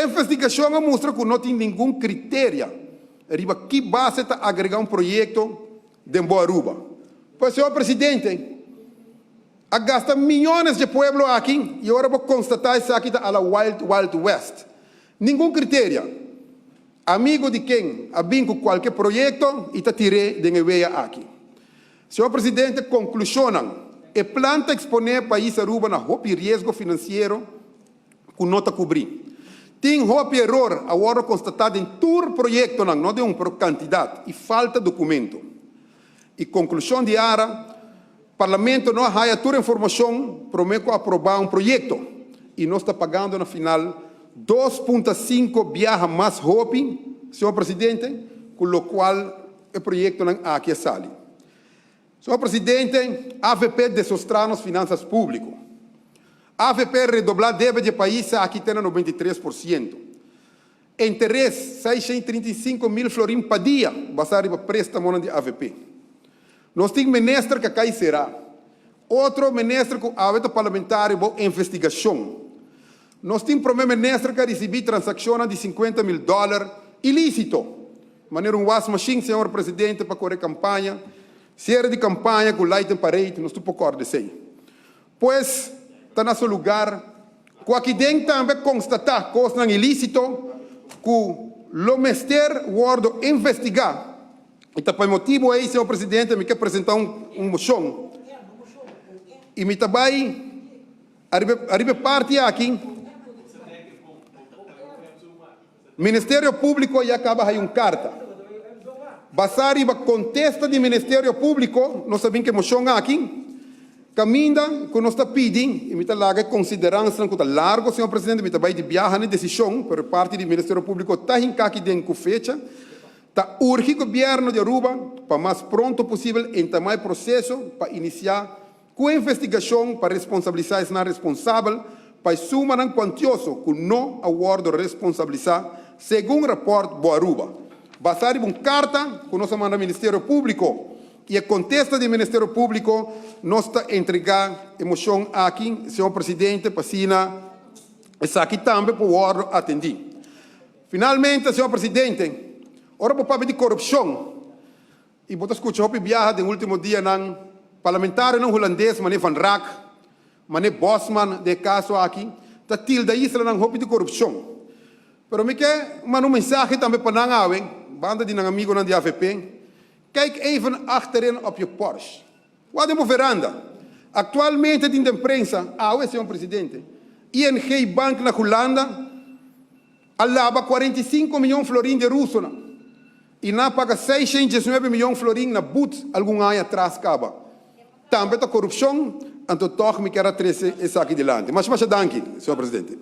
Investigashon a mustra ku no tin ningun kriterio riba ki base ta agregá un proyekto den BoAruba. Pues, señor presidente, a gasta miónes di pueblo aki i ora bo konstatá esaki ta ala Wild Wild West. Ningun kriterio. Amigo di ken a bin ku kualke proyekto i ta tir'é den e wea aki. Señor presidente, konklushonnan. E plan ta eksponé pais Aruba na hopi riesgo finansiero ku no ta kubrí. Tin hopi eror a wòrdu konstatá den tur proyektonan, no den un, pero kantidat i falta dokumento. I konklushon di ARA, Parlamento no a haya tur informashon promé ku aprobá un proyekto i nos ta pagando na final 2,5 biaha mas hopi, señor presidente, ku lokual e proyektonan aki a sali. Señor presidente, AVP desostrá nos finansas públiko. AVP redoblá debe di e pais aki te na 93%. Interes, 635 mil florin pa dia, basá riba préstamonan di AVP. Nos tin minister ku a kai será. Otro minister ku awe ta parlamentario bou investigashon. Nos tin promé minister ku a risibí transakshon di 50 mil dòler ilísito. Manera un wasmachine, señor presidente, pa kore kampaña. Siere di kampaña ku light and parade, nos tur por kòrda esei. Pues, ta na su lugá, ku aki den tambe konstatá kosnan ilísito, ku lo mester wòrdu investigá. I ta pa motibu ei, señor presidente, mi ke presentá un moshon. I mi tambe, ariba parti aki, Ministerio Públiko ya kaba a haña un karta. Basá riba kontesta di Ministerio Públiko, nos sa ku moshon aki, kaminda ku nos ta pidi, i mi ta laga konsideransia ku ta largu, señor presidente, mi ta bai di biaha na desishon, pero parti di Ministerio Públiko ta hinká aki den ku fecha, ta urgi gobièrnu di Aruba pa mas pronto posibel entamá e proseso pa inisiá ku investigashon pa responsabilisá esnan responsabel pa sumanan kuantioso ku no a wòrdu responsabilisá segun rapòrt BoAruba. Basá riba un karta ku nos a manda Ministerio Públiko i e kontesta di Ministerio Públiko, nos ta entregá e moshon aki, señor presidente, pa asina esaki tambe por wòrdu atendí. Finalmente, señor presidente, ora bo papia di korupshon i bo ta skucha hopi biaha den último dianan parlamentarionan hulandes, meneer Van Raak, meneer Bosman, den kaso aki, ta tilda islanan hopi di korupshon. Pero mi ke manda un mensahe tambe pa nan awe, banda di nan amigunan di AVP, kijk even achterin op je Porsche. Wak den bo veranda. Aktualmente tin den prensa, awe, señor presidente, ING Bank na Hulanda a laba 45 mion florin di rusonan. I nan a paga 619 mion florin na boet algun aña atras kaba. Tambe ta korupshon, anto toch mi ke trese esaki dilanti. Mas masha danki, señor presidente.